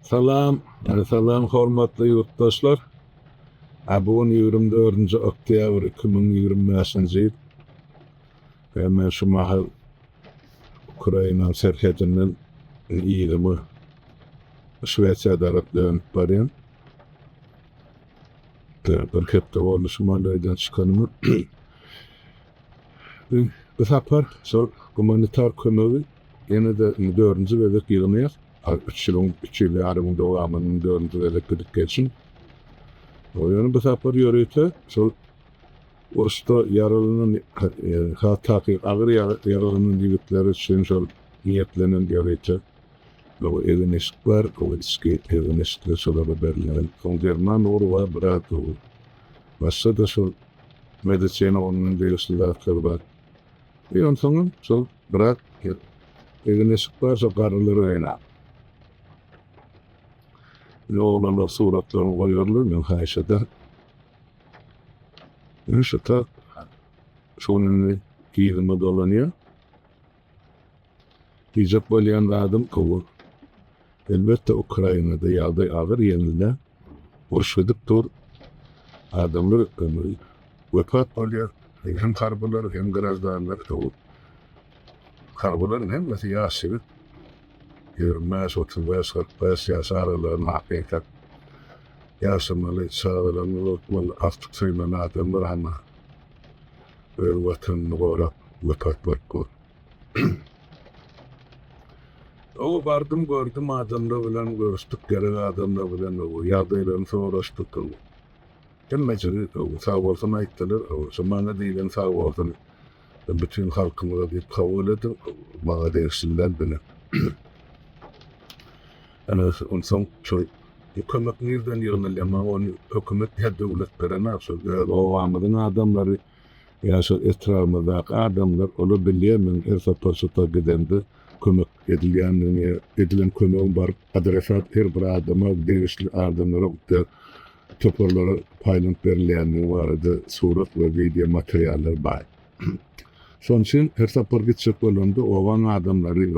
Salam, salam hormatly ýurtdaşlar. Bu gün 24-nji oktýabr 2025-nji ýyl. We men şu mahal Ukraina serhedinden yzyma Şwesiýa tarap dönüp barýan. Bir hepde boldy şu Malaýdan çykanyma. Bu sapar şol gumanitar kömegi ýene-de indi dördünji gezek ýygnaýas. Üç ýylyň, üç ýyl ýarymyň dowamynda dördünji gezek gidip gelşim. Ýöne bu sapar ýörite şol uruşda ýaralanan, has takyk agyr ýaralanan ýigitler üçin şol niýetlenen ýörite egin-eşik bar, içki egin-eşikler şolara berilýär. Soň derman ugry bar, biraz başga-da şol Medisina ondan degişli zatlar bar. E onsoňam şol biraz egin-eşik bar şo garrylar öýüne. Indi oglanlar suratlaryny goýarlar men haýyş ederin. Ine şu tak şu gün indi yzyma dolanýar. Diýjek bolýan zadym gowy. Elbetde Ukrainada ýagdaý agyr ýeňilde uruş gidip dur. Adamlar ömri wepat bolýar. Hem harbylar hem graždanlar. Harbylaryň hemmesi ýaş ýigit. 25, 35, 45 ýaş aralygynda hakykat ýaşamaly, çagalaryny ulaltmaly, agtyk söýmeli adamlar hany öz watanyny gorap wepat bolup dur. Oba bardym gördüm adamlar bilen görüşdik gerek adamlar bilen ýagdaýlaryny soraşdyk. Hemmejigi sag bolsun aýtdylar. Şo maňa diýlen sag bolsun bütin halkymyza diýip kabul ediň. Maňa degişli däl bile. Ana onsoň şol kömek nirden ýygnalýar? Maňa ony hökümet ýa döwlet berenok. Şol öz obamyzyň adamlary Ýa şol etrabymyzdaky adamlar, olar bilýär meň her sapar şu ta gidemde kömek edilýändigini, edilen kömegiň baryp adresat her bir adama, degişli adamlara, toparlara paýlanyp berilýändigi barada surat we wideo materiallar bar. Şonuň üçin her sapar gitjek bolanda obaň adamlary,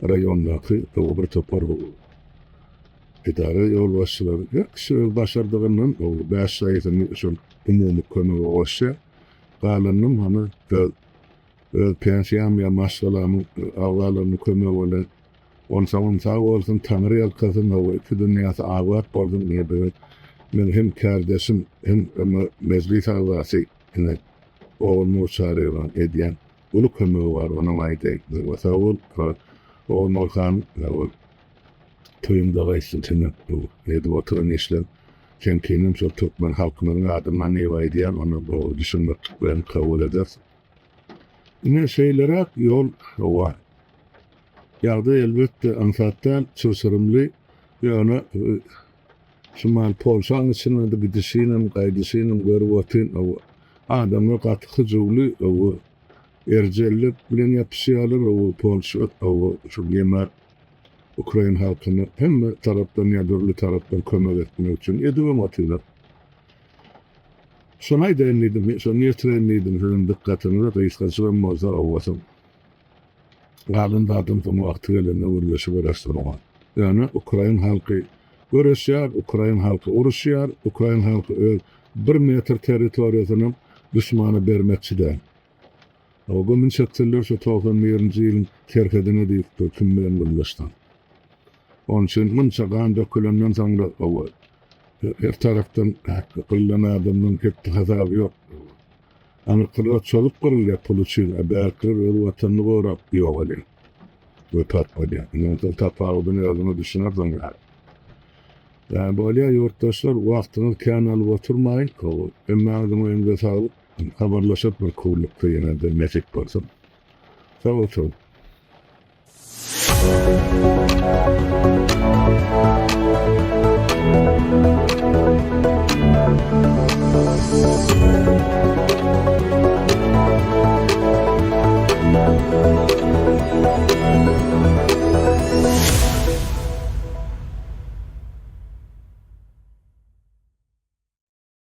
raýondaky bir topar edara ýolbaşçylary her kişi öz başardygyndan bäş şaýysyny şol umumy kömege goşýar. Galanynam hany öz öz pensiýam ýa maşgalamyň agzalarynyň kömegi bilen. Onsoňam sag bolsun, Taňry ýalkasyn, hawa, iki dünýäsi abat bolsun diýip, meň hem kärdeşim, hem mejlis agzasy ine Ogulnur Çaryýewanyň edýän uly kömegi bar, onam aýdaýyn. Sag bol, Ogulnur hanym, sag bol. Toýuňda gaýtsyn senem bu edip oturan işleň seňkinem şol türkmen halkymyzyň adyndan diýip aýdýan ony gowy düşünmeklik bilen kabul edersiň. Ine şeýleräk ýol bar. Ýagdaý elbetde aňsat däl, çylşyrymly, ýöne şu mal Polşaň içinde-de gidişinem, gaýdyşynam görüp otyryn, adamlar gaty hyjuwly, erjellik bilen ýapyşýarlar, Polşa, şu ýemer Ukrain halkyna hemme tarapdan ýa dürli tarapdan kömek etmek üçin edibem otyrlar. Şony aýdaýyn diýdim, şony ýetireýin diýdim siziň dykgatyňyza gysgajygam bolsa owasyň. Galan zadam soň wagty gelende gürleşibereris oňa. Ýöne ukrain halky göreşýär, ukrain halky uruşýar, ukrain halky öz bir metr territoriýasynam duşmana bermekçi däl. O gömün çekseler şu 91-nji ýylyň serhedine diýipdir, kim bilen gürleşseň. Onuň üçin munça gan dökülenden soňra owa her tarapdan gyrylan adamlaryň hetdi-hasaby ýok. Aňyrkylar çozup gyrylýar pul üçin, a bärkiler öz watanyny gorap ýogalýar. Wepat bolýar. Indi onsoň tapawudyny özüňiz düşünersiňiz. Ýa bolýar ýurtdaşlar, wagtyňyzy kän alyp oturmaýyn. Hemmäňiziň öýüňize saglyk. Habarlaşyp bir kuwlukda ýene-de nesip bolsa. Sag oturyň.